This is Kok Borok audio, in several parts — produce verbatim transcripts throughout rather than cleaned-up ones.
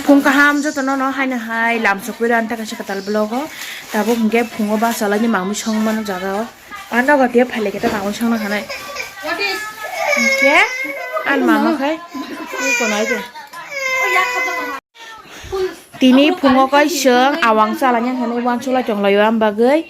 Phung kaham jotono no haino hai lamsok pui rw ani ta kaisa kwtal vlog o. Tabuk hwnkhe phungo bachalaini mamwi songmano jaga o. Ano gotio phailai khe ta mamwi songna khanai. Hwnkhe ani mama khai twi konai de. Tini phungo kaiswng awang chalaina hinwi uansukla tonglaio, am bagwi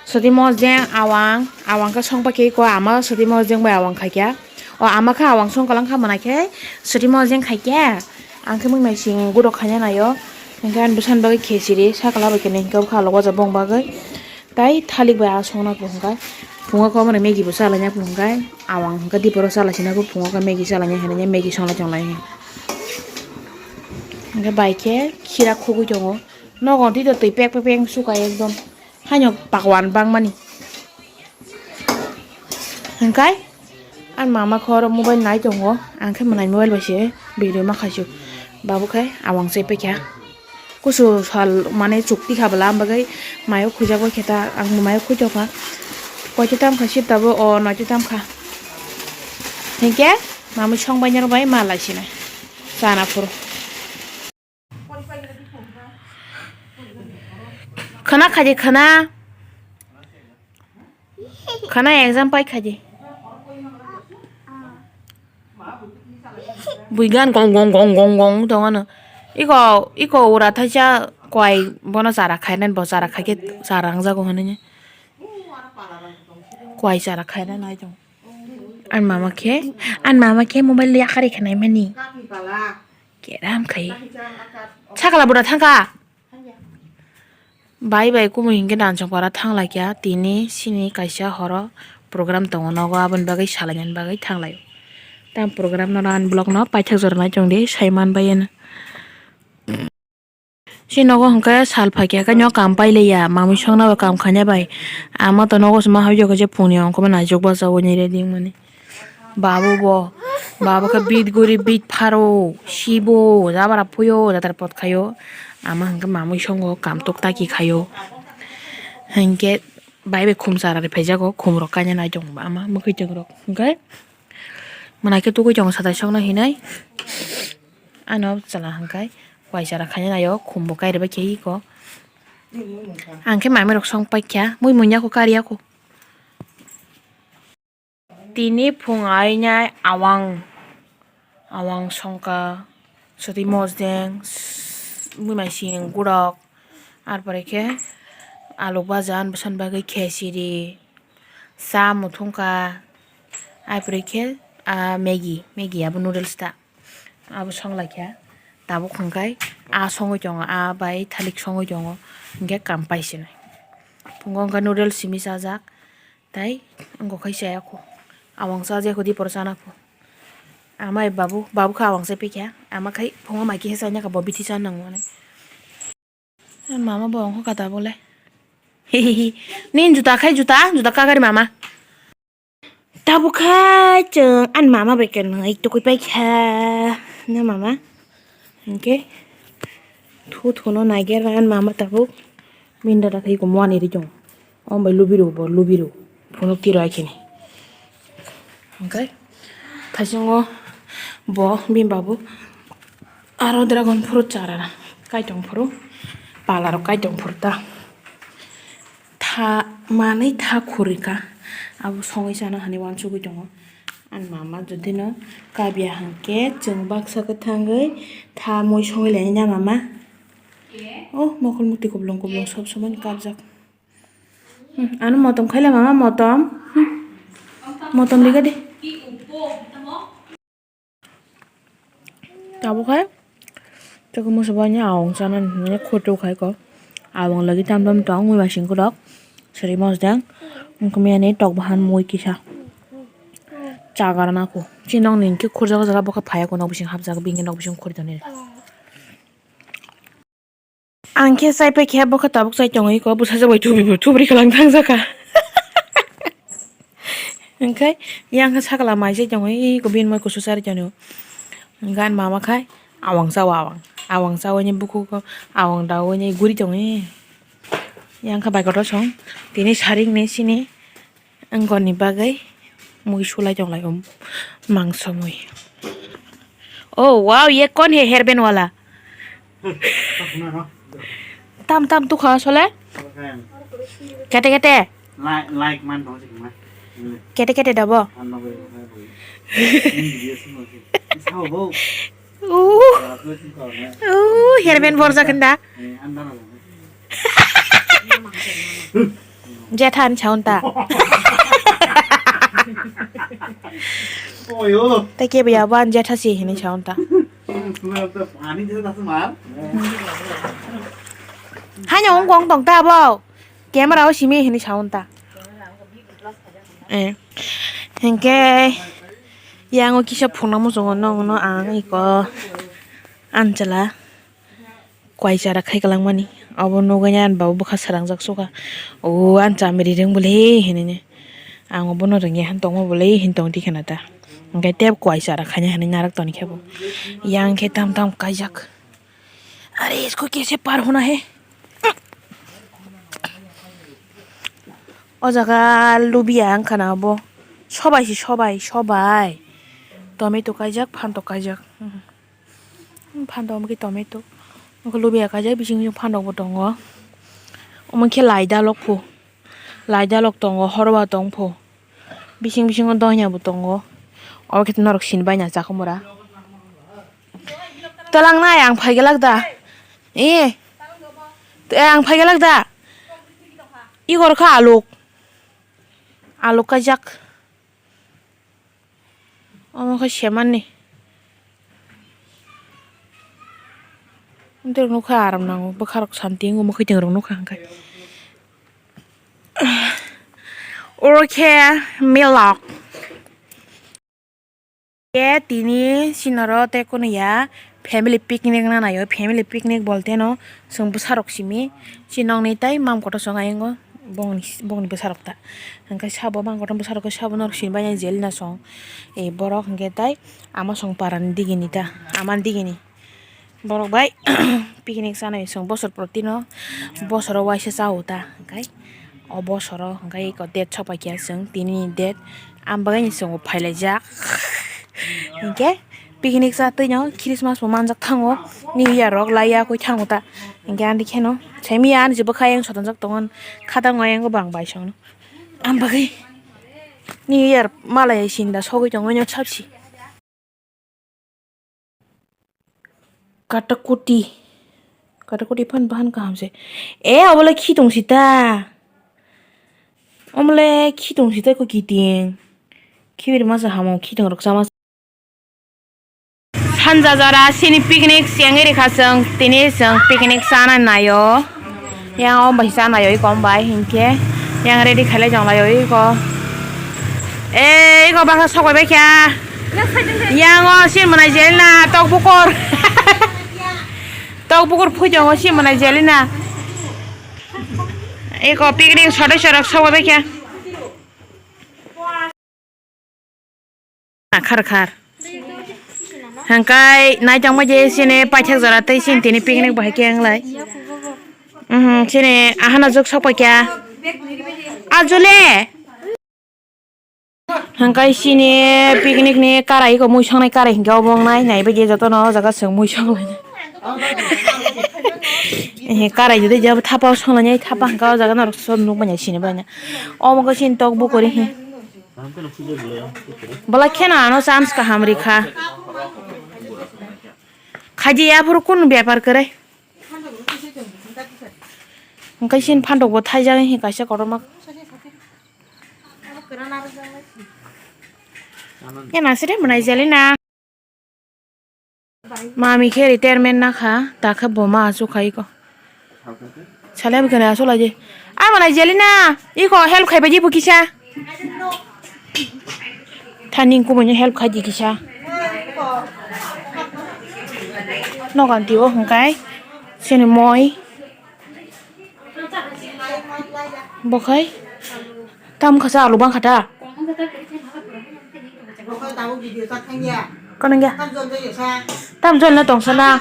sotimo jeng awang, awang khe songpa khe ko ama sotimo jeng bai awang khaikha. O ama khe awang songkalang kha mwnai khe sotimo jeng khaikha. Ang khe mui naising gudok khaina naio. Hwnkhe ani bwsani bagwi khesiri sakla bai khe nini khe bwkha logo jabong bagwi. Tai thalik bai aswk no bo hwnkhe phungo khe omo ni Maggie bo chalaina bo hwnkhe awang hwnkhe diporo chalaisina bo phungo khe Maggie chalaina hinwi Maggie songla tonglai hwnkhe bai khe khira khugui tongo nogo twi to twi pek pek pek sukha ekdom haino pakwan bangmani hwnkhe. Ang mama khe oro mobile nai tongo, ang khe mwnai mobile bai se video ma khaisuk. Babu khe awang se paikha. Kusu sal mane chukti kha bwla, am bagwi mayo khujagwi khe ta, ang bo mayo khujagkha. Koito tam kha sip tabuk, o noito tam kha. Hinkhe mamwi song bai naro bai ma lai sinai. Chana phuru. Khana khaidi khana. Khana exam pai khaidi. Bui gan gong gong gong gong gong tong ano. Iko, iko ura thaisa kwai bono chara khainani bo chara khaikhe chara wngjago hinwi. Kwai chara khaina nai tong. Ani mama khe, ani mama khe mobile yakari khanai mani. Keram khai. Sakala bura thangka. Bai bai kumui hinkhe Nansokpara thanglaikha, tini sini kaisa horo program tongo nogo, aboni bagwi salainani bagwi thanglaio. Tamo program no ani vlog no paithak jora nai tongdi, saiman bai eno. Si nogo hinkhe sal phaikha khe nw kam pailaiya, mamwi songna bo kam khaina bai. Ama to nogo se ma habjagkha je phungni ongkhorma naijak bachaui ni ready wngmani. Babu bo, babu khe bit guri bit pharo, sibo, jabra phuyo, jatar pot khayo. Ama hinkhe mamwi songo kam tok taki khayo. Hinkhe bai bai khum chara ri phaijago, khum rok kaina nai tongo ama mwkhwtwng rok. Hinkhe mwnai khe tugui tongo satai sokna hinai. Ano chwla hinkhe kwai chara khaina naio, khum bo kai ribai khe iko. Ang khe mamwi rok song paikha, mui munya kho kariya kho. Tini phung ainai awang, awang songkha, sotwi mosdeng, s-, bumaising gurok, ar pore khe alu baja, ani bwsani bagwi khesiri, cha muthungkha, ar pore khe, ah, Maggie, Maggie abo noodles ta. Abo songlaikha. Tabuk hwnkhe a songwi tongo, a bai thalik songwi tongo. Hinkhe kam pai sinai. Phungo wngkha noodles simi chajak. Tai wngkha khai chaya kho. Awang chajak kho dipor chana kho. Amai babu, babu kha awang chai paikha. Ama khai phungo mai kisa chai nangkha bo bithi cha nango hinwi. Mama bo wngkha kata bole. Nini juta khai juta, juta kagari mama. Tabuk khai chwng ani mama bai khe nai tukui paikha. Na mama? Hinkhe thu thuno naiger ani mama tabuk. Bini dada khai iko muani ri chwng. Om bai lubiro bo lubiro. Phunuk tiro ai khini. Hinkhe thaisingo bo bini babu aro dragon fruit chara kaitong phuru pala rok kaitong phuru ta tha manwi tha khurika abo songwi chana hinwi uansugwi tongo ani mama jotino kabya hinkhe chwng baksa kwthangwi tha mui songwi lainai na mama o mokol mukti kublung kublung sob somani kabjak. Hmm, ano motom khaila mama motom. Hmm. Motom liga de. Tabuk hai. Toko musa bani awang chana ni khoto khai ko. Awang lagi tam tam tong mui basing kodok. Seri mos dang. Wngkha miyani tok bahan mui kisa. Chagar na ko. Chinong ni hingke khurjago jaga bokha phaya ko nok bising hapjago bini nok bising khuri tonwi. Ang khe chai paikha, bo khe tabuk chai tongwi ko, bwsajwk bai thubri bo thubri kwlang thang jaka. Hwnkhe yang khe sakla mai chai tongwi ko, bini moi kusu chari tongo. Hwnkhe ani mama khai awang chao, awang, awang chaui ni bukhuk o awang daui ni guri tongwi. Yang khe bai kotor song tini sarik ni sini. Wngkoni bagwi mui sulai tonglai o mangso mui. Oh wow, ye kon hai hairband wala? Tam tam tukha sole. Kete kete. Like, like man tong sih, man. Kete kete dabo. Ano gue, gue, gue. Ini dia semua sih. Sao, bo. Uh. Aku sih kalau nggak. Uh, hairband borjak hinda. Eh, andar aja. Jethan chaunta. Oh, yo. Tei kebo ya ban jetha si hinwi chaunta. Ani dia tak semar. Hanya ongkong tong ta bo. Camera o simi hinwi saunta. Eh. Hingke yango kisa phunukna muchungo nongno ang iko anchela kuai chara khai kwlangmani. Obo nugwi ani baba bwkha srangjak sukha. O ancha miri ring bwle hinwi. Ang obono ringya han tongma bwle hin tong dikhe na ta. Hingke tei kuai chara khaina hinwi narak toni khe bo. Yang khe tam tam kaijak. Are, isko kaise par hona hai? O jaga lubia wngkha na bo. Sobai se sobai, sobai. Tomato kaijak, phantok kaijak. Hmm. Phantok omo khe tomato. Omo khe lubia kaijak, bising bising phantok bo tongo. Omo khe lai dalok pho. Lai dalok tongo, horba tong pho. Bising bisingo doina bo tongo. Obo khe norok sini baina chakhumura. Twlang nai ang phai gelak da. Eh. Te ang phai gelak da. Igor kha aluk. Aluk kajak. Omo khe semanni. Nokha aram nango, bwkha rok santi wngwi mwkhwtwng rok nokha hwnkhe. Oro khe milok. Khe tini sinoro tei kunu ya family picnic na naio, family picnic bolte no chwng bwsa rok simi, si nokni tei mam kotor song ayang o bongni bongni bwsa rok ta. Hwnkhe sabo mam kotor bwsa rok khe sabo norok sini bai jelina song. E borok hwnkhe tei ama song parani digini ta, amani digini. Borok bai picnic chanai chwng bosor protino bosoro waisa cha o ta, hwnkhe o bosoro hwnkhe eko date sopaikha chwng tini ni date, ang bagwi chwng phailai jak hwnkhe picnic cha twino Christmas bo manjak thango, New Year rok laiya koi thango ta, hwnkhe ani kheno saimanya ani se bwkha yang sotongjak tongo, khatang ayang o bang bai songno ang bagwi New Year malai sinda sogwi tongo sabsi. Katakuti. Katakuti phan bahan kaham se. E, obo le khitong sita. Omo le khitong sita ko kiting. Khibir masa hamo khitong rok sama. Sanja jora sini picnic sengwi rikha chwng. Tini chwng picnic chana naio. Yang o bai cha naio iko bai hinkhe. Yang ready khailai jong laio iko. E iko baksa sok bai kha. Yang o sin mwnai jelina tok bukur. Tok bukur phui tongo sin mwnai jelina. Iko picnic sodoi sorok sok bai kha. Khar khar. Hangkai naitong ma je sini paithak jora tei sini tini picnic bahai khe wnglai. Mhm, sini ahana jok sok paikha. Ajole. Hangkai sini picnic ni karai ko mui songnai karai hinkhe obo wngnai nai bai je jotono o jaga chwng mui songlainai. Ehe karai jodi jabo thapa songlainai thapa hangka o jaga norok sot nuk manya sini bai na. Omo khe sini tok bukuri he. Bwlai kheno ano chance kaham rikha. Khaidi aphuru kunu bepar kwrwi. Hwnkhe chini phandok bo thaijak he kaisa kotorma. Ena side mwnai jelina. Mami khe retirement nakha, takhe bo ma achukha iko. Salai bwkhani achuk laidi. A mwnai jelina, iko help khai baidi bo kisa. Thani kubuni help khai di kisa. Nogan tio hwnkhe sini moi. Bo khai tam khasa alu bang khata. Kono gya? Tam jol na tong sana.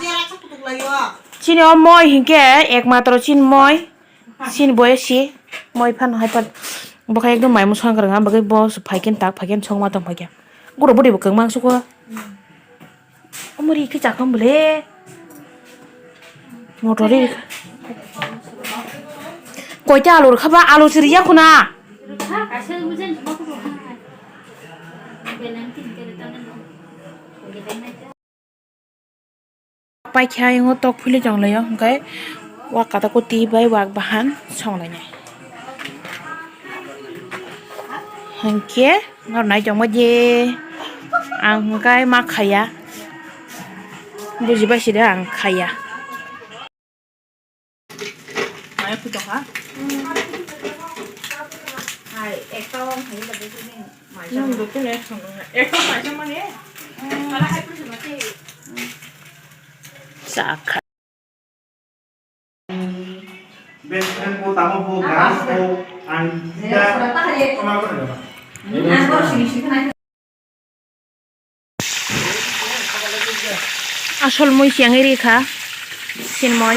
Chini o moi hinkhe ek matro chin moi. Chin boy si moi phan hai phan. Bo khai ekdom mai musuang kwrwng bagwi bo phai khe tak phai khe song ma tong phai khe. Guro budi bo kwng mang suko. Omori khe chakam bole. Motor ri. Koita alu rwkha ba? Alu se riya khuna. Paikha ayongo tok phili tonglaio, hwnkhe wak kata kuti bai wak bahan songlainai. Hwnkhe norok naitongma je ang hwnkhe ma khaiya, bujibai sida ang khaiya. Maya phuto kha? Hai, ekta wng hai ba de sini. Nung dukun ek song nung. Ekta mai sama ni. Ala hai pun sama te. Sakha. Best friend ko tamo ho, guys ko, and Asol mui siyang iri kha. Sinmoi.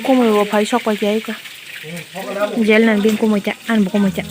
Kumui bo phai sok pai kha iko. Jel nan bini kumui ta, an bo kumui ta.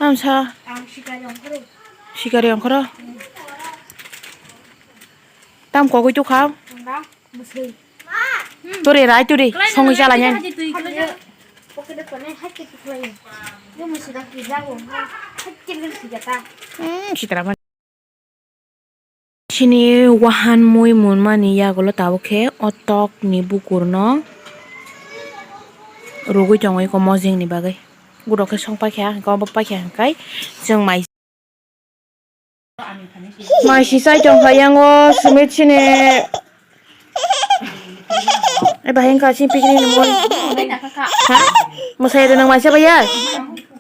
Amsa. Ang sikari ongkhoro. Sikari ongkhoro? Tam kogwi tukha? Tore rai tore, songwi chala nyan. Hmm, sitra man. Chini wahan mui munmani yagulo tabuk khe o tokni bukurno rwgwi tongo eko mojengni bagwi. Borok khe song paikha, hwnkhe obo paikha hwnkhe chwng mai. Mai si chai tongkha yango sumit sini. Ai bahai wngkha chini picnic ni mui. Ha? Mwsai rwnang mai se baiya?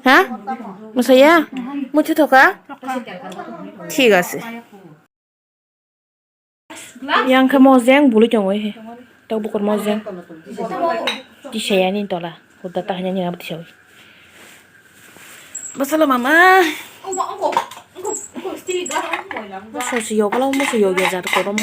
Ha? Mwsaiya? Mui thuthoka? Thik ase. Yang khe mojeng bului tongo he. Tok bukur mojeng. Tisaya ni tola. Huda ta hanya ni abo tisawi. Basala mama. Moso si yogla, moso yogya jat korom.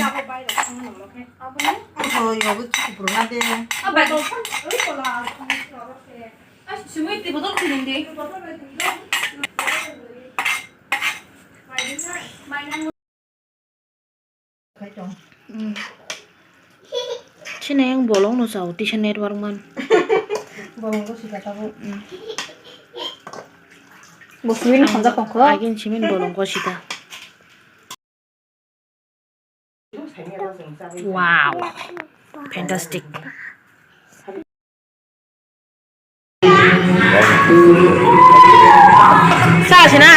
Chini yang bolong no sao, tisa network man. Bolong ko sita tabo. Bo simi ni hamjak tong kho. Agin simin bolong ko sita. Wow. Fantastic. Sa sina.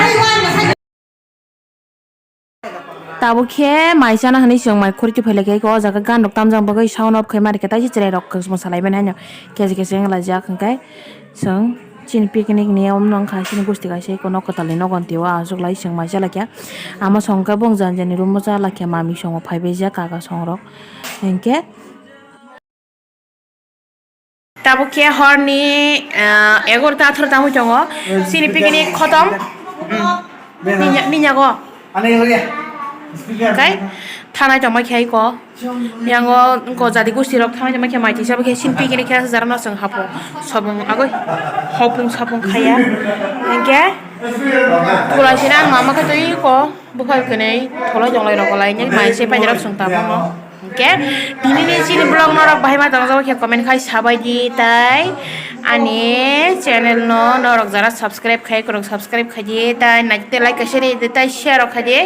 Tabuk khe mai chana hwnwi chwng mai khurti phailaikha, o jaga gan rok tamjak bagwi sound off khaima rikha, taisa chwrai rok kwchma salai mani hwnwi kesi kesi wng laijak, hwnkhe chwng chini picnic ni omo wngkha chini gusti kaisa eko nok kwtal ni nogo twi o achuklai chwng mai chalaikha, ama songkhe bo wng jani jani room o chalaikha, mami songo phaibaijak kaka songrok, hwnkhe. Tabuk khe horni, ah, egarota atharo tangwi tongo. Chini picnic khotom. Minya-, minyago. Kai thanai tongma khe ko. Yango ko jadi gusti rok thanai tongma khe mai tisa khe chini picnic khe jara no chwng hapung sobung agoi hopung sapung khaya. Hingke tulai sina ang mama khe twi ko buphai kwnwi tholai tonglai rok lai ni mai se paida rok chwng tabukno. Hingke tinini chini vlog norok bahai ma tongjak khe comment khai sabai di, tai ani channel no norok jara subscribe khai kwrwng subscribe khai di, tai naithe like kaisa ri di, tai share rok khai di,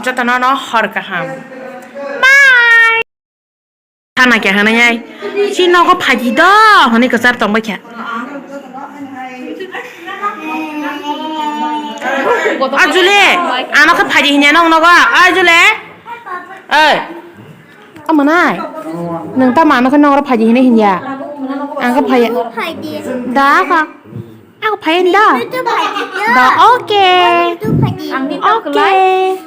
jotono no hor kaham. Bye. Sana kya hana yai? Chini nogo phaji do, hwnwi kwchar tongbai kha. Ajule, ano khe phaji hinya nong nogo, ajule. Oi. Amanai. Nang ta mano khe nongro phaji hinwi hinya. Ang khe phaya. Da kha. Phain da? Da, okay. Ang ni tao kwlai. Okay.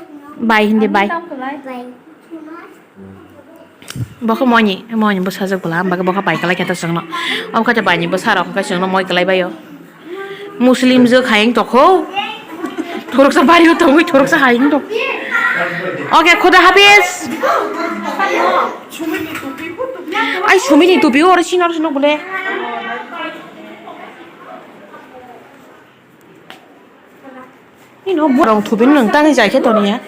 Bye hindi, bye. Tao kwlai. Bye. Bokhe moini, moini bwsajwk bwla, ang bagwi bokhe bai kwlai khe ta chwngno. Omo khe ta baini bwsarok hwnkhe chwngno moi kwlai baio. Muslim jwk hayung tokho. Thoroksa bario tongwi thoroksa hayung tong. Okay, khuda hafiz. Ai, sumini tupi oro sinor sinok bole. Ino borong thubin nang tangwi jai khe toniya.